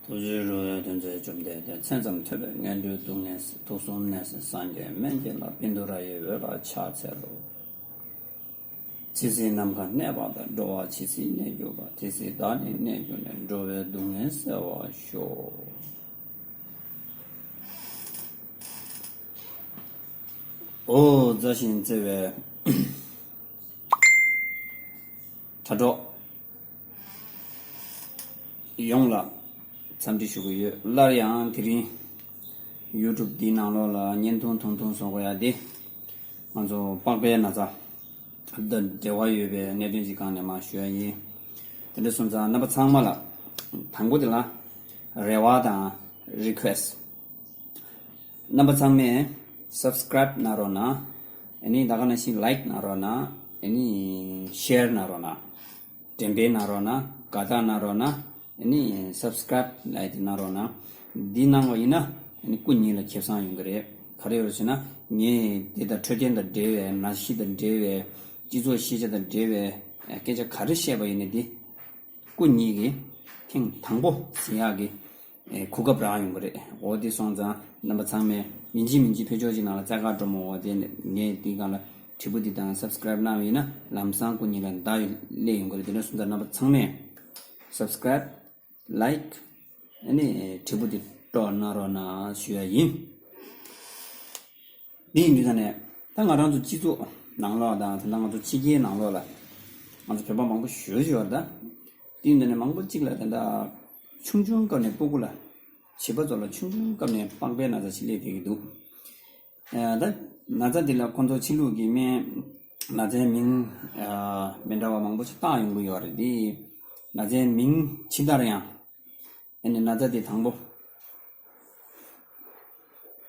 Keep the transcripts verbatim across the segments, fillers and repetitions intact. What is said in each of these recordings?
ཐུགས་རྗེ་རི་བོའི་གདུང་བརྒྱུད་བཅོམ་ལྡན་འདས། མཚན་ཙམ་ཐོས་པས་ངན་འགྲོའི་སྡུག་བསྔལ་སེལ། དུག་གསུམ་ནད་སེལ་སངས་རྒྱས་སྨན་གྱི་བླ། བཻ་ཌཱུརྱ་ཡི་འོད་ལ་ཕྱག་འཚལ་ལོ། ཇི་སྲིད་ནམ་མཁའ་གནས་པ་དང་། འགྲོ་བ་ཇི་སྲིད་གནས་གྱུར་པ། དེ་སྲིད་བདག་ནི་གནས་གྱུར་ནས། འགྲོ་བའི་སྡུག་བསྔལ་སེལ་བར་ཤོག། ཨོ། མཛའ་ཞིང་བརྩེ་བའི་དྲ་གྲོགས་ཡོངས་ལ་འཚམས་འདྲི་ཞུ་གི་ཡོད། སླར་ཡང་དེ་རིང་ཡུ་ཊུབ་འདིའི་ནང་ལོགས་ལ་བརྙན་ཐུང་ཐུང་ཐུང་བཟོ་དགོས་ཡ་དེ། ང་ཚོ་པགས་པའི་ན་ཚ་དང་འབྲེལ་བ་ཡོད་པའི་གནད་དོན་ཅིག་སྒང་ནས་མར་ཞུ་ཡ་ཡིན། དེ་འདྲ་སོང་ཙང་རྣམ་པ་ཚང་མ་ལ་དང་པོ་དེ་ལ་རེ་བ་དང་རི་ཁུ་ཨེ་སི་ཊི། རྣམ་པ་ཚང་མས་སབ་སི་ཀ་རའིབ་གནང་རོགས་གནང་། ཨ་ནི་ད་ག་ནང་བཞིན་ལའིཀ་གནང་རོགས་གནང་། ཨ་ནི་ཤེར་གནང་རོགས་གནང་། འགྲེམས་སྤེལ་གནང་རོགས་གནང་། དགའ་རྟགས་གནང་རོགས་གནང་། ཨ་ནི་སབ་སི་ཀ་རའིབ་ལབ་ཡ་དེ་གནང་རོགས་གནང་། འདི་གནང་བ་ཡིན་ན་ཨ་ནི་སྐུ་ཉིད་ལ་ཁེ་བཟང་ཡོང་གི་རེད། ག་རེ་ཡོད་ཟེར་ན། ངས་དེ་དང་འཕྲོད་བསྟེན་དང་འབྲེལ་བའི་ནད་གཞི་དང་འབྲེལ་བའི་སྤྱི་ཚོགས་ཤེས་བྱ་དང་འབྲེལ་བའི་སྐད་ཆ་ག་རེ་བཤད་པ་ཡིན་ན་འདི་སྐུ་ཉིད་ཀྱིས་ཐེངས་དང་པོ་ཟིན་ཡག་གི་ཨེ་གོ་སྐབས་རག་ཡོང་གི་རེད། འོ་དེ་སོང་ཙང་རྣམ་པ་ཚང་མས་ཡིན་གཅིག་མིན་གཅིག་ཕེབས་ཆོག་ཅིག་ནང་ལ་རྩ་དཀར་སྒྲོལ་མ། འོ་དེ་ངས་དེའི་སྒང་ལ་དྲིལ་བུ་འདི་དང་སབ་སི་ཀ་རའིབ་གནང་བ་ཡིན་ན་ལམ་སང་སྐུ་ཉིད་ལ་བརྡ་སླེབས་ཡོང་གི་རེད། དེ་འདྲ་སོང་ཙང་རྣམ་པ་ཚང་མས་སབ་སི་ཀ་རའིབ། ལའིཀ། ཨ་ནི་དྲིལ་བུ་འདི་དཀྲོག་གནང་རོགས་གནང་ཞུ་ཡ་ཡིན། འདི་ཡིན་དུས་ད་ནས་ད་ང་རང་ཚོ་སྤྱི་ཚོགས་ནང་ལོགས་དང་ད་ལྟ་ང་ཚོ་ཕྱི་རྒྱལ་ནང་ལོགས་ལ་ང་ཚོ་བོད་པ་མང་པོ་ཞེ་པོ་ཅིག་ཡོད་རེད་ད། དེ་ཡིན་དུས་ནས་མང་པོ་ཅིག་ལ་ད་ལྟ་ཆུང་ཆུང་སྐབས་ནས་སྤུ་གུ་ལ་བྱིས་པ་ཚོ་ལ་ཆུང་ཆུང་སྐབས་ནས་པགས་པའི་ན་ཚ་ཞིག་སླེབས་བསྡད་ཀྱི་འདུག། ཨ་ད་ན་ཚ་འདི་ལ་ཁོང་ཚོ་ཕྱི་ལུགས་ཀྱི་སྨན་ན་ཚའི་མིང་ཨ་མི་འདྲ་བ་མང་པོ་ཞིག་བཏགས་ཡོང་གི་ཡོད་རེད་དེ། ན་ཚའི་མིང་ཇི་ལྟར་ཡང་ཨ་ནི་ན་ཚ་འདི་དང་པོ་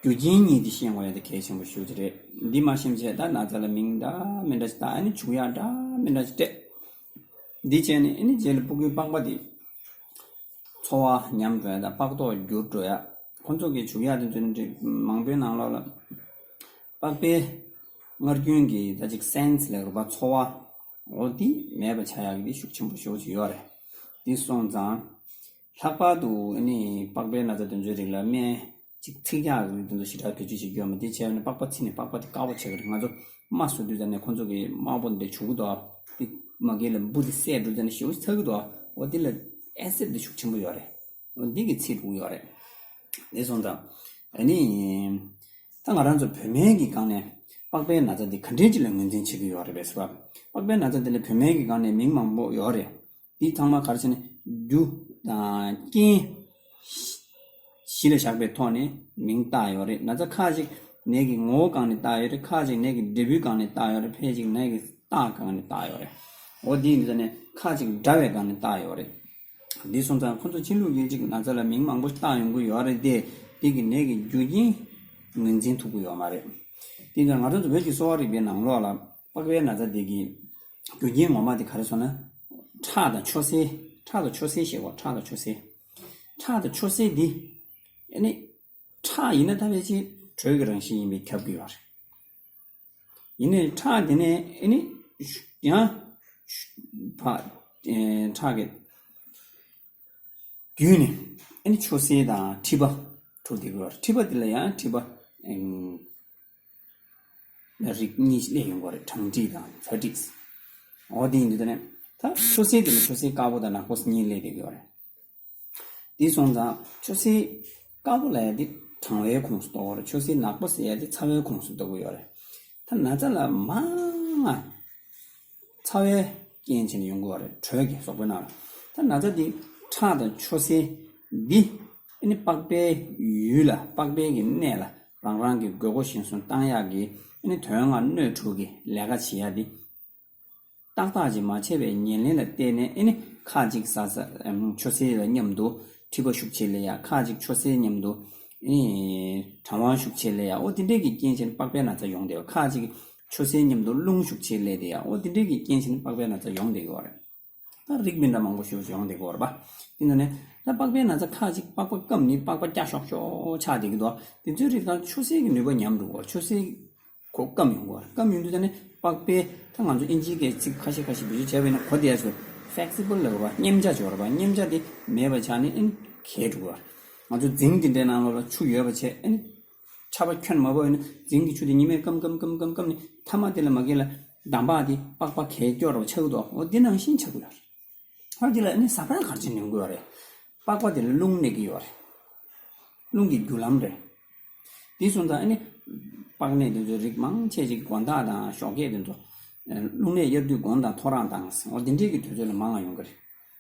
རྒྱུ་རྐྱེན་གཉིས་འདི་ཤེས་དགོས་ཡ་དེ་གལ་ཆེན་པོ་ཞེ་པོ་ཅིག་རེད། འདི་མ་ཤེས་བྱས་ད་ན་ཚ་ལ་མིང་འདྲ་མི་འདྲ་ཞིག་བཏགས། ཨ་ནི་བྱུག་ཡ་འདྲ་མི་འདྲ་ཞིག་སྤྲད། འདི་བྱས་ནས་ཨ་ནི་རྗེས་ལ་སྤུ་གུའི་པགས་པ་འདི་ཚོར་བ་ཉམས་འགྲོ་ཡ་དང་པགས་མདོག་འགྱུར་འགྲོ་ཡ། ཁོང་ཚོ་གིས་བྱུག་ཡ་དེ་ཚོ་ནི་མང་པོའི་ནང་ལོགས་ལ་པགས་པའི་སྔར་རྒྱུན་གྱི་ད་ཅིག་སེན་སི་ལབ་དགོས་པ། ཚོར་བ་འོ་དེ་མེད་པ་ཆགས་ཡག་གི་དེ་ཤུགས་ཆེན་པོ་ཞེ་པོ་ཅིག་ཡོད་རེད། དེ་སོང་ཙང་ལྷག་པར་དུ་ཨ་ནི་པགས་པའི་ན་ཚ་དེ་ཚོའི་རིགས་ལ་སྨན་ཅིག་ཚིག་རྒྱག་གི་རིགས་དེ་ཚོ་ཞེ་དྲག་བེད་སྤྱོད་བྱེད་རྒྱུ་ཡོད་མ་རེད། དེ་བྱས་ནས་པགས་པ་ཚིག་ནས་པགས་པ་དེ་དཀར་པོ་བྱེད་ཀྱི་རེད། ང་ཚོ་རྨ་བཟོ་དུས་ཙམ་ནས་ཁོང་ཚོ་གིས་རྨ་བོ་འདི་བྱུག་གི་འདུག་ཨ། དེ་མ་གི་ལ་འབུ་དེ་བསད་འགྲོ་དུས་ཙམ་ནས་ཞེ་པོ་ཅིག་ཚ་གི་འདུག་ཨ། འོ་དེ་ལ་ཨེ་སིད་དེ་ཤུགས་ཆེན་པོ་ཡོད་རེད། འོ་འདི་གི་ཚིག་འདུག་ཡོད་རེད། དེ་སོང་ཙང་ཨ་ནི་ད་ང་རང་ཚོ་བོད་སྨན་གྱི་སྒང་ནས་པགས་པའི་ན་ཚ་འདི་ག་འདྲས་ཅིག་ལ་ངོས་འཛིན་བྱེད་ཀྱི་ཡོད་རེད་པས་ཟེར་བ། པགས་པའི་ན་ཚ་འདི་ལ་བོད་སྨན་གྱི་སྒང་ནས་མིང་མང་པོ་ཡོད་རེད། འདི་ཚང་མ་ག་རེ་བྱས་ནས་རྒྱུ་དང་རྐྱེན་བཞི་ལ་བཞག་པའི་ཐོག་ནས་མིང་བཏགས་ཡོད་རེད། ན་ཚ་ཁ་ཅིག་ནད་ཀྱི་ངོ་བོ་སྒང་ནས་བཏགས་ཡོད་རེད། ཁ་ཅིག་ནད་ཀྱི་འབྲས་བུའི་སྒང་ནས་བཏགས་ཡོད་རེད། ཕལ་ཅིག་ནད་ཀྱི་རྟགས་སྒང་ནས་བཏགས་ཡོད་རེད། འོ་འདི་ཡིན་ཙང་ནས་ཁ་ཅིག་འདྲ་བའི་སྒང་ནས་བཏགས་ཡོད་རེད། འདི་སོང་ཙང་ཁོ་ཚོ་ཕྱི་ལུགས་ཀྱིས་ཅིག་ན་ཚ་ལ་མིང་མང་པོ་བཏགས་ཡོང་གི་ཡོད་རེད་དེ། འདི་གི་ནད་ཀྱི་རྒྱུ་རྐྱེན་ངོས་འཛིན་ཐུབ་ཀྱི་ཡོད་མ་རེད། དེ་ཡིན་ཙང་ང་རང་ཚོ་བོད་ཀྱི་གསོ་བ་རིག་པའི་ནང་ལོགས་ལ་པགས་པའི་ན་ཚ་འདི་གི་རྒྱུ་རྐྱེན་ངོ་མ་དེ་ག་རེ་སོང་ན། ཁྲག་དང་ཆུ་སེར། ཁྲག་དང་ཆུ་སེར་ཞེས་པ། ཁྲག་དང་ཆུ་སེར། ཁྲག་དང་ཆུ་སེར་འདི་ཨ་ནི་ཁྲག་ཡིན་ན་ད་ཕལ་ཆེར་དྲོད་ཀྱི་རང་བཞིན་ཡིན་པས་ཁྱབ་ཀྱི་ཡོད་རེད། ཡིན་ནའི་ཁྲག་དེ་ནས་ཨ་ནི་ཡང་ཕ་ཁྲག་གི་བརྒྱུད་ནས་ཨ་ནི་ཆུ་སེར་དང་མཁྲིས་པ་འཁྲུགས་བསྡད་ཀྱི་ཡོད་རེད། མཁྲིས་པ་དེ་ལ་ཡང་མཁྲིས་པ་རིགས་གཉིས་སླེབས་ཡོང་གི་ཡོད་རེད། གྲང་མཁྲིས་དང་ཚ་མཁྲིས། འོ་དེ་ཡིན་དུས་ད་ནས་ད་ཆུ་སེར་དེ་ལ་ཆུ་སེར་དཀར་པོ་དང་ནག་པོ་གཉིས་སླེབས་བསྡད་ཀྱི་ཡོད་རེད། དེ་སོང་ཙང་ཆུ་སེར་དཀར་པོ་ལབ་ཡ་དེ་གྲང་བའི་ཁོངས་སུ་གཏོགས་ཀྱི་ཡོད་རེད། ཆུ་སེར་ནག་པོ་ཟེར་ཡ་དེ་ཚ་བའི་ཁོངས་སུ་གཏོགས་ཀྱི་ཡོད་རེད། ད་ན་ཚ་ལ་མང་ང་ཚ་བའི་རྐྱེན་བྱས་ནས་ཡོང་གི་ཡོད་རེད། དྲོད་ཀྱི་གཟུགས་པོའི་ནང་ལ། ད་ན་ཚ་འདི་ཁྲག་དང་ཆུ་སེར་འདི་ཨ་ནི་པགས་པའི་ཡུལ་ལ་པགས་པའི་གི་གནས་ལ་རང་རང་གི་དགོས་མཁོ་གཞིར་བཟུང་བཏང་ཡག་གི་ཨ་ནི་དོན་ལྔ་སྣོད་དྲུག་གི་ལས་ཀ་བྱེད་ཡ་འདི་ཏག་ཏག་ཅིག་མ་བྱས་པའི་ཉེར་ལེན་ལ་བརྟེན་ནས་ཨ་ནི་ཁ་ཅིག་ཟ་ཟ་ཨམ་ཆུ་སེར་ལ་མཉམ་དུ་མཁྲིས་པ་ཤུགས་ཆེ་སླེབས་ཡ། ཁ་ཅིག་ཆུ་སེར་མཉམ་དུ་ཨ་ནི་གྲང་བ་ཤུགས་ཆེ་སླེབས་ཡ། འོ་དེ་འདྲས་ཀྱི་རྐྱེན་བྱས་ནས་པགས་པའི་ན་ཚ་ཡོང་བསྡད་ཡོད། ཁ་ཅིག་ཆུ་སེར་མཉམ་དུ་རླུང་ཤུགས་ཆེ་སླེབས་བསྡད་ཡ། འོ་དེ་འདྲས་ཀྱི་རྐྱེན་བྱས་ནས་པགས་པའི་ན་ཚ་ཡོང་བསྡད་ཡོད་རེད། ད་རིགས་མི་འདྲ་མང་པོ་ཞིག་ཡོང་བསྡད་ཀྱི་ཡོད་རེད་པ། དེ་ནང་ནས་ད་པགས་པའི་ན་ཚ་ཁ་ཅིག་པགས་པ་སྐམ་ནས་པགས་པ་སྐྱ་ཤོག་ཤོག་ཆགས་བསྡད་ཀྱི་འདུག། དེ་ཚོའི་རིགས་དང་ཆུ་སེར་གྱི་ནུས་པ་ཉམས་འགྲོ་གི་ཡོད། ཆུ་སེར་གྱི་གོ་སྐམ་ཡོང་གི་ཡོད་རེད། སྐམ་ཡོང་དུས་ད་ནི་པགས་པའི་ད་ང་ཚོ་ཨིན་ཇིའི་སྐད་ཚིག་ཁ་ཤས་ཁ་ཤས་བེད་སྤྱོད་བྱས་པ་ཡིན་ན་གོ་བདེ་ཡ་ཞིག་ཕེག་སི་བལ་ལབ་པ། མཉེན་ཆ་ཅིག་ཡོད་རེད་པ། མཉེན་ཆ་དེ་མེད་པ་ཆགས་ནས་ཨིན་ གས་འགྲོ་གི་རེད། ང་ཚོ་རྫིང་དེ་འདྲའི་ནང་ལོགས་ལ་ཆུ་ཡོད་པ་བྱས། ཨ་ནི་ཆར་པ་ཁྱོན་མ་བབས་ཡིན་ན་རྫིང་གི་ཆུ་དེ་ཉི་མས་སྐམ་སྐམ་སྐམ་སྐམ་སྐམ་ནས་མཐའ་མ་དེ་ལ་མ་གི་ལ་འདམ་བག་དེ་པགས་པ་གས་སྐྱོ་འདྲ་བོ་ཆགས་ཀྱི་འདུག་འོ་འདི་ནང་བཞིན་ཆགས་ཀྱི་ཡོད་རེད། ཧ་དེ་ལ་ཨ་ནི་ཟ་ཁང་ག་རེ་བྱས་ནས་ཡོང་གི་ཡོད་རེད། པགས་པ་དེ་ལ་རླུང་གནས་ཀྱི་ཡོད་རེད། རླུང་གི་རྒྱུ་ལམ་རེད། དེ་སོང་ཙང་ཨ་ནི་པགས་ནད་དེ་ཚོའི་རིགས་མང་ཆེ་ཅིག་མགོ་འདོགས་དང་གཞོགས་སྐྱེས་དེ་ཚོ། རླུང་ནད་གཡར་དུས་མགོ་དང་ཐོ་རངས་དང་འོ་དེ་འདྲས་ཀྱི་དུས་ཚོད་ལ་མང་བ་ཡོང་གི་རེད།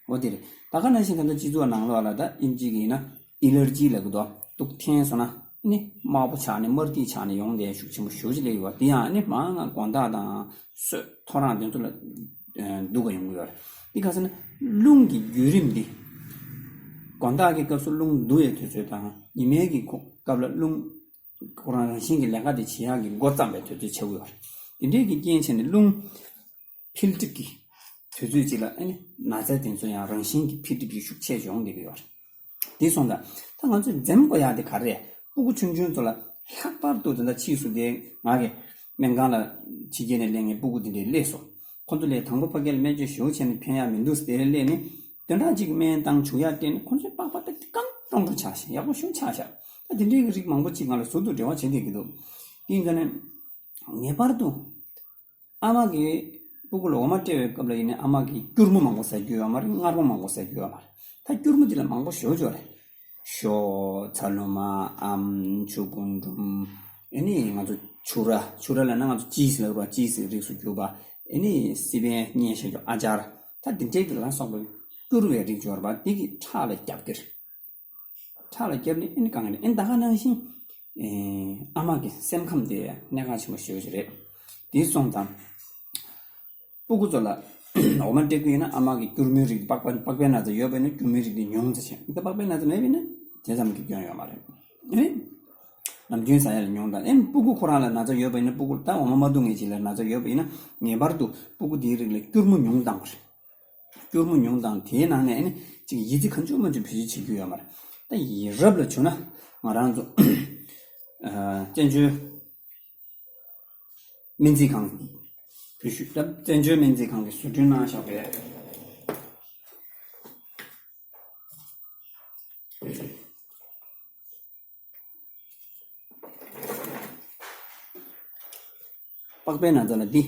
འོ་དེ་རེད། ད་ག་ནང་བཞིན་ད་ལྟ་སྤྱི་ཚོགས་ནང་ལོགས་ལ་ད་ཨིན་ཇི་གི་ཡིན་ན་ཨི་ལར་ཇི་ལབ་ཀྱི་འདུག་སྟུག་འཐེན་སོང་ན་ཨ་ནི་དམར་པོ་ཆགས་ནས་དམར་ཐིག་ཆགས་ནས་ཡོང་བསྡད་ཤུགས་ཆེན་པོ་ཞེ་པོ་ཅིག་སླེབས་ཡོད་པ་དེ་ཡང་ཨ་ནི་མང་ང་མགོ་འདོགས་དང་གསོད་ཐོ་རངས་དེ་ཚོ་ལ་འདུག་ག་ཡོང་གི་ཡོད་རེད། འདི་ག་ཟེར་ན་རླུང་གི་བརྒྱུད་རིམ་འདི་མགོ་འདོགས་ཀྱི་སྐབས་སུ་རླུང་འདུ་བའི་དུས་ཚོད་དང་ཉི་མའི་གི་ཁོ་སྐབས་ལ་རླུང་ཁོ་རང་རང་བཞིན་གྱི་ལས་ཀ་དེ་བྱེད་ཡག་གི་འགོ་བརྩམས་པའི་དུས་ཚོད་ཆགས་ཀྱི་ཡོད་རེད། དེ་འདྲའི་གི་རྐྱེན་བྱས་ནས་རླུང་འཕེལ་འགྲིབ་ཀྱི་དུས་ཚོད་ཅིག་ལ་ཨ་ནི་ན་ཚ་དེ་ཚོ་ཡང་རང་བཞིན་གྱི་འཕེལ་འགྲིབ་ཀྱི་ཤུགས་ཆེ་ཡོང་བསྡད་ཀྱི་ཡོད་རེད། དེ་སོང་ཙང་ད་ང་ཚོས་འཛེམ་དགོས་ཡག་དེ་ག་རེ་རེད། སྤུ་གུ་ཆུང་ཆུང་ཚོ་ལ་ལྷག་པར་དུ་དེ་འདྲ་ཕྱིས་སུ་དེ་ང་གི་སྨན་ཁང་ལ་ཕྱི་རྒྱལ་ནས་སླེབས་མཁན་སྤུ་གུ་དེ་འདྲས་སླེབས་སོང་། ཁོ་ཚོ་ལས་དང་པོ་ཕ་གི་ལ་སྨན་བཅོས་ཞེ་པོ་བྱས་ནས་ཕན་ཡག་མི་འདུག་དེ་ལ་སླེབས་ནས་དོན་དག་ཅིག་སྨན་བཏང་བྱུག་ཡག་སྤྲད་ནས་ཁོ་ཚོའི་པགས་པ་ད་སྐམ་ཀྲོང་ཀྲོང་ཆགས་ཤག་ཡག་པོ་ཞེ་པོ་ཆགས་ཤག་ད་དེ་འདྲའི་རིགས་མང་པོ་ཅིག་ང་ལ་ཟུར་དུ་འབྲེལ་བ་བྱེད་བསྡད་ཀྱི་འདུག་དེ་ཡིན་ཙང་ནས་ངེས་པར་དུ། ཨ་མ་གིས་སྤུ་གུ་ལ་འོ་མ་སྤྲད་པའི་སྐབས་ལ་ཡིན་ནའི་ཨ་མ་གིས་སྐྱུར་མོ་མང་པོ་ཟ་རྒྱུ་ཡོད་མ་རེད། མངར་མོ་མང་པོ་ཟ་རྒྱུ་ཡོད་མ་རེད། ད་སྐྱུར་མོ་འདི་ལ་མང་པོ་ཞེ་པོ་ཅིག་ཡོད་རེད། ཞོ། ཚ་ལུ་མ། ཨམ། ཆུ་རྒུན་འབྲུམ། ཨེ་ནི་ང་ཚོ་ཕྱུ་ར། ཕྱུ་ར་ལབ་ན་ང་ཚོ་ཅིས་ལབ་རེད་པ། ཅིས་རིགས་སུ་གྱུར་པ། ཨེ་ནི་སི་པན་སྙན་ཤ་རྒྱུ་ཨ་ཅར། ད་འདི་འདྲའི་གི་ལ་སོགས་པའི་སྐྱུར་བའི་རིགས་ཡོད་རེད་པ། འདི་གི་ཁྲག་ལ་རྒྱབ་ཀྱི་རེད། ཁྲག་ལ་བརྒྱབ་ནས་ཨེ་ནི་གང་ནས་ཨེ་ནི་ད་ག་ནང་བཞིན། ཨེ། ཨ་མ་གི་སེམས་ཁམས་དེ་གནད་འགག་ཆེན་པོ་ཞེ་པོ་ཅིག་རེད། དེ་སོང་ཙང་། སྤུ་གུ་ཚོ་ལ་འོ་མ་སྤྲད་ཀྱི་ཡོད་ན་ཨ་མ་གི་སྐྱུར་མོའི་རིགས། པགས་པ་པགས་པའི་ན་ཚ་ཡོད་པ་ཡིན་ན་སྐྱུར་མོའི་རིགས་དེ་ཉུང་ཙམ་བྱས། ད་པགས་པའི་ན་ཚ་མེད་པ་ཡིན་ན་དེ་ཙམ་གྱི་སྐྱོན་ཡོད་མ་རེད། ཨེ། ནམ་རྒྱུན་ཟ་ཡ་ལ་ཉུང་དང་། ཨེ་ནི་སྤུ་གུ་ཁོ་རང་ལ་ན་ཚ་ཡོད་པ་ཡིན་ན། སྤུ་གུ་ད་འོ་མ་མ་འཐུང་མཁན་ཅིག་ལ་ན་ཚ་ཡོད་པ་ཡིན་ན་ངེས་པར་དུ་སྤུ་གུ་དེའི་རིགས་ལ་སྐྱུར་མོ་ཉུང་བཏང་དགོས་རེད། སྐྱུར་མོ་ཉུང་དང་དེའི་ནང་ནས་ཨ་ནི་ཅིག་ཡི་ཙི་གང་བྱུང་མང་བྱུང་བེད་སྤྱོད་བྱེད་རྒྱུ་ཡོད་མ་རེད། ད་ཡི་རབས་ལ་བྱུང་ན་ང་རང་ཚོ་ཨ། བཙན་བྱོལ་སྨན་རྩིས་ཁང་། བོད་ཤུལ་ད་བཙན་བྱོལ་སྨན་རྩིས་ཁང་གིས་བཟོ་སྐྲུན་གནང་བཞག་པའི་པགས་པའི་ན་ཚ་ལ་འདི་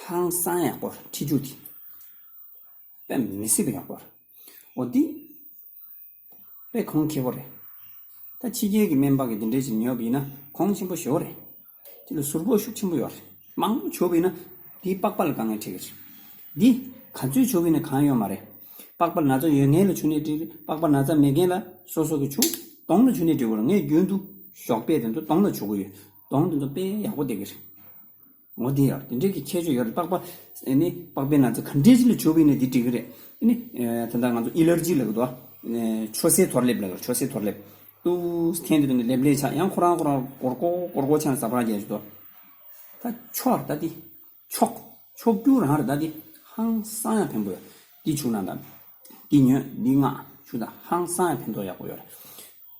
ཧང་སང་ཡག་པོ་རེད། ཁྲིད་རྒྱུ་འདི་དཔེ་མི་སྲིད་པ་ཡག་པོ་རེད། འོ་འདི་དཔེ་གོང་ཁེ་པོ་རེད། ད་ཕྱི་རྒྱལ་གྱི་སྨན་པ་གིས་འདི་འདྲས་ཅིག་ཉོས་པ་ཡིན་ན་གོང་ཆེན་པོ་ཞེ་པོ་རེད། དེ་ལ་ཟུར་ཕོག་ཤུགས་ཆེན་པོ་ཡོད་རེད། མང་པོ་བྱུགས་པ་ཡིན་ན་དེའི་པགས་པ་ལ་དཀའ་ངལ་འཕྲད་ཀྱི་རེད། འདི་ག་ཚོད་བྱུགས་པ་ཡིན་ན་གང་ཡོད་མ་རེད། པགས་པ་ན་ཚ་ཡོད་མཁན་ལ་བྱུགས་ནའི་འགྲིག་རེད། པགས་པ་ན་ཚ་མེད་མཁན་ལ་སོ་སོ་གིས་བྱུགས། གདོང་ལ་བྱུགས་ནའི་འགྲིག་གི་རེད། ངས་རྒྱུན་དུ་ཞོགས་པ་དེ་ཚོ་གདོང་ལ་བྱུག་གི་ཡོད། གདོང་དེ་ཚོ་དཔེ་ཡག་པོ་བསྡད་ཀྱི་རེད། འོ་དེ་ཡང་དེ་འདྲའི་གི་ཁྱད་ཆོས་ཡོད་རེད། པགས་པ་ཨེ་ནི་པགས་པའི་ན་ཚ་ག་འདྲའི་ཅིག་ལ་བྱུགས་པ་ཡིན་ན་དེ་འགྲིག་གི་རེད། ཨེ་ནི་ཨེ། ད་ལྟ་ང་ཚོ་ཨི་ལར་ཇི་ལབ་ཀྱི་འདུག་ཨེ། ཆུ་སེར་ཐོར་ལེབ་ལབ་ཀྱི་རེད། ཆུ་སེར་ཐོར་ལེབ། ཏུ་འཐེན་དུས་དེ་ནི་ལེབ་ལེབ་ཆགས། ཡང་ཁོ་རང་ཁོ་རང་སྒོར་སྒོར་སྒོར་སྒོར་ཆགས་ནས་ཟ་འཕྲུག་རྒྱག་གི་འདུག་ད་ཆོག་རེད། ད་དེ་ཆོག་ཆོག་རྒྱུ་རང་རེད། ད་དེ་ཧང་སང་ཡང་ཕན་པོ་ཡོད། དེ་བྱུགས་ན་ད་དེ་ཉོས་འདི་མངགས་བྱུགས་ད་ཧང་སང་ཡང་ཕན་ཐོགས་ཡག་པོ་ཡོད་རེད།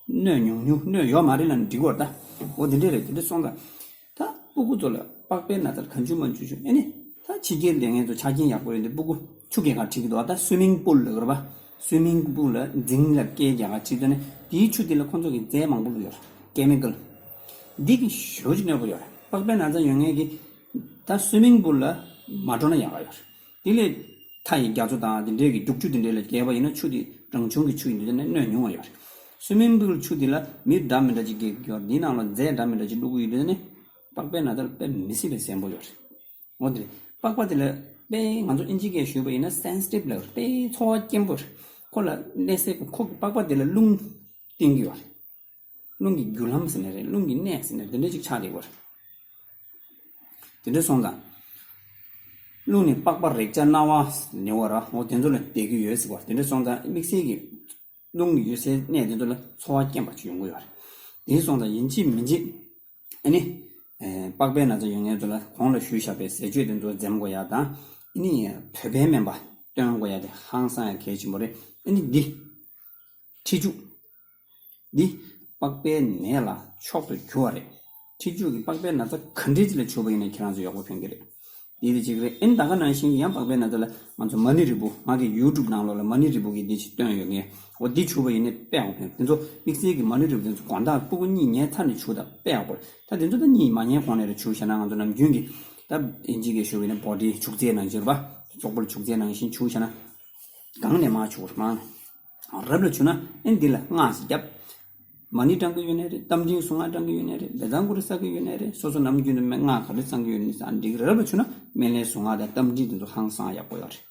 སྣོད་ཉུང་ཉུང་། སྣོད་ཡོད་མ་རེད་ལབ་ན་འགྲིག་གི་རེད་ད། འོ་དེ་འདྲས་རེད། དེ་འདྲས་སོང་ཙང་ད་སྤུ་གུ་ཚོ་ལ་པགས་པའི་ན་ཚ་གང་བྱུང་མང་བྱུང་བྱུང་། ཨེ་ནི་ད་ཕྱི་རྒྱལ་སླེབས་མཁན་ཚོ་ཆ་རྐྱེན་ཡག་པོ་ཡོད་དེ་སྤུ་གུ་ཆུ་རྐྱལ་ག་ཁྲིད་ཀྱི་འདུག་ད་སུའི་མིང་པུལ་ལབ་ཀྱི་རེད་པ། སུའི་མིང་པུལ་ལ་རྫིང་ལ་རྐྱལ་རྒྱག་ག་ཁྲིད་དུས་ནི་དེའི་ཆུ་དེ་ལ་ཁོང་ཚོ་གི་རྫས་མང་པོ་བླུགས་ཡོད་རེད། ཀེ་མི་ཀལ། འདི་གིས་ཞེ་པོ་ཅིག་གནོད་པོ་ཡོད་རེད། པགས་པའི་ན་ཚ་ཡོད་མཁན་གྱིས་ད་སུའི་མིང་པུལ་ལ་མ་འགྲོ་ན་ཡག་ག་ཡོད་རེད། དེ་ལས་མཐའ་ཡི་རྒྱ་མཚོ་དང་དེ་འདྲའི་གི་རྒྱུག་ཆུ་དེ་འདྲའི་ལ་བརྒལ་བ་ཡིན་ན་ཆུ་དེ་རང་བྱུང་གི་ཆུ་ཡིན་དུས་ནས་གནོད་ཉུང་བ་ཡོད་རེད། སུའི་མིང་པུལ་ཆུ་དེ་ལ་མི་འདྲ་མི་འདྲ་ཅིག་བརྒལ་གྱི་ཡོད་རེད། འདིའི་ནང་ལ་རྫས་འདྲ་མི་འདྲ་ཅིག་བླུགས་ཀྱི་ཡོད་དུས་ནས་པགས་པའི་ན་ཚ་ལ་དཔེ་མི་སྲིད་པའི་ཟིན་པོ་ཡོད་རེད། འོ་དེ་རེད། པགས་པ་དེ་ལ་དཔེ་ང་ཚོ་ཨིན་ཇི་སྐད་ཞུས་པ་ཡིན་ན་སེན་སི་ཊིབ་ལབ་རེད། དཔེ་ཚོར་བ་སྐྱེན་པོ་རེད། ཁོ་ལ་གནས་སའི་ཁོ་གི་པགས་པ་དེ་ལ་རླུང་བསྟན་གྱི་ཡོད་རེད། རླུང་གི་རྒྱུ་ལམ་ཟེར་ནའི་རེད། རླུང་གི་གནས་ཟེར་ནའི་རེད། དེ་འདྲ་ཅིག་ཆགས་བསྡད་ཡོད་རེད། དེ་འདྲ་སོང་ཙང་རླུང་ནི་པགས་པ། རེག་བྱ་སྣང་བ་ནི་བར། འོ་དེ་ཚོ་ལ་བསྡད་ཀྱི་ཡོད་ཟེར་བ། དེ་འདྲ་སོང་ཙང་དམིགས་བསལ་གྱི་རླུང་གི་ཡོད་སའི་གནས་དེ་ཚོ་ལ་ཚོར་བ་སྐྱེན་པ་ཅིག་ཡོང་གི་ཡོད་རེད། དེ་སོང་ཙང་ཡིན་གཅིག་མིན་གཅིག་ཨ་ནི་ཨེ། པགས་པའི་ན་ཚ་ཡོད་མཁན་ཚོ་ལ་གོང་ལ་ཞུས་བཞག་པའི་ཟས་སྤྱོད་དེ་ཚོ་འཛེམ་དགོས་ཡ་དང་། ཨ་ནི་བོད་པའི་སྨན་པ་བསྟེན་དགོས་ཡ་དེ་ཧང་སང་ཡ་གལ་ཆེན་པོ་རེད། ཨ་ནི་འདི་ཁྲིད་རྒྱུག་འདི་པགས་པའི་ནད་ལ་མཆོག་ཏུ་གྱུར་བ་རེད། ཁྲིད་རྒྱུག་གིས་པགས་པའི་ན་ཚ་ག་འདྲས་ཅིག་ལ་བྱུགས་པ་ཡིན་ན་ཁྱེད་རང་ཚོ་ཡག་པོ་ཕན་གྱི་རེད། དེ་དེ་གཅིག་རེད། ཨེ་ད་ག་ནང་བཞིན་གྱི་ཡང་པགས་པའི་ན་ཚ་ལ་ང་ཚོ་མ་ཎི་རིལ་བུ། ང་གི་ཡུ་ཊུབ་ནང་ལོགས་ལ་མ་ཎི་རིལ་བུ་གི་འདི་ཅིག་བཏོན་ཡོད་ངས། འོ་འདི་བྱུག་པ་ཡིན་ན་དཔེ་ཡག་པོ་ཕན། དེ་ཚོ་དམིགས་བསལ་གྱི་མ་ཎི་རིལ་བུ་དེ་ཚོ་དགོང་དག་ཕྲུ་གུ་གཉིད་ཉལ་ཚར་ནས་བྱུག་དང་དཔེ་ཡག་པོ་རེད། ད་དེ་ཚོ་ད་གཉིད་མ་ཉལ་གོང་ནས་རེ་བྱུག་བྱས་ན། ང་ཚོ་ནམ་རྒྱུན་གྱི་ད་ཨིན་ཇི་སྐད་ཞུ་བ་ཡིན་ན་བོ་ཌི་བྱུག་རྫས་ནང་བཞིན་རེད་པ། བཙོག་པ་ལ་བྱུག་རྫས་ནང་བཞིན་བྱུག་བྱས་ན་གང་ནས་མར་བྱུག་རེད་མ། རབ་ལ་བྱུང་ན་ཨེ་འདི་ལ་སྔགས་ཤིག་བརྒྱབ། མ་ཎི་བགྲང་གི་ཡོད་ནའི་རེད། རྟ་མགྲིན་གཟུངས་སྔགས་བགྲང་གི་ཡོད་ནའི་རེད། བཛྲ་གུ་རུ་བསག་གི་ཡོད་ནའི་རེད། སོ་སོ་ནམ་རྒྱུན་དུ་སྔགས་ག་རེ་བགྲང་གི་ཡོད་ནའི་བགྲང་འགྲིག་གི་རེད། རབ་ལ་བྱུང་ན་སྨན་བླའི་གཟུངས་སྔགས་དང་རྟ་མགྲིན་དེ་ཚོ་ཧང་སང་ཡག་པོ་ཡོད་རེད།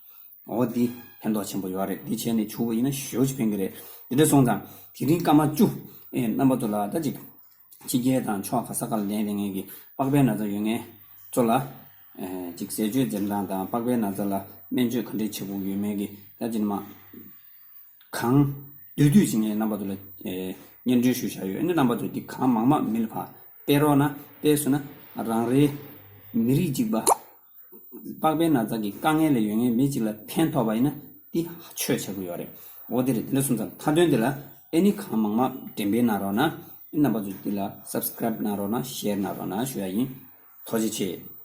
འོ་འདི་ཕན་ཐོགས་ཆེན་པོ་ཡོད་རེད། འདི་བྱས་ནས་བྱུག་པ་ཡིན་ན་ཞེ་པོ་ཅིག་ཕན་གི་རེད། དེ་འདྲ་སོང་ཙང་དེ་རིང་སྐར་མ་བཅུ། ཨེ་རྣམ་པ་ཚོ་ལ་ད་ཅིག་ཕྱི་རྒྱལ་དང་ཕྱོགས་ག་ས་ག་ལ་བསྡད་བསྡད་མཁན་གྱི་པགས་པའི་ན་ཚ་ཡོད་མཁན་ཚོ་ལ། ཨེ་ཅིག་ཟས་སྤྱོད་འཛེམ་སྟངས་དང་པགས་པའི་ན་ཚ་ལ་སྨན་བཅོས་ག་འདྲས་བྱེད་དགོས་ཡོད་མེད་ཀྱི་ད་ཅིག་མ། གང་། བསྡུས་བསྡུས་ཤིག་ངས་རྣམ་པ་ཚོ་ལ་ཨེ་སྙན་སྒྲོན་ཞུ་བྱ་ཡོད། ཨ་ནི་རྣམ་པ་ཚོས་འདི་གང་མང་མང་མི་ལ་ཕར་སྤེལ་རོགས་གནང་། སྤེལ་སོང་ན་རང་རེའི་མི་རིགས་གཅིག་པ་པགས་པའི་ན་ཚ་གི་དཀའ་ངལ་ལ་ཡོད་མཁན་མི་གཅིག་ལ་ཕན་ཐོགས་པ་ཡིན་ན་འདི་ཆོས་ཆགས་ཀྱི་ཡོད་རེད། འོ་དེ་རེད། དེ་འདྲ་སོང་ཙང་མཐའ་དོན་འདི་ལ་ཨེ་ནི་གང་མང་མང་འགྲེམས་སྤེལ་གནང་རོགས་གནང་། རྣམ་པ་ཚོས་འདི་ལ་སབ་སི་ཀ་རེབ་གནང་རོགས་གནང་། ཤེར་གནང་རོགས་གནང་ཞུ་ཡ་ཡིན། ཐུགས་རྗེ་ཆེ།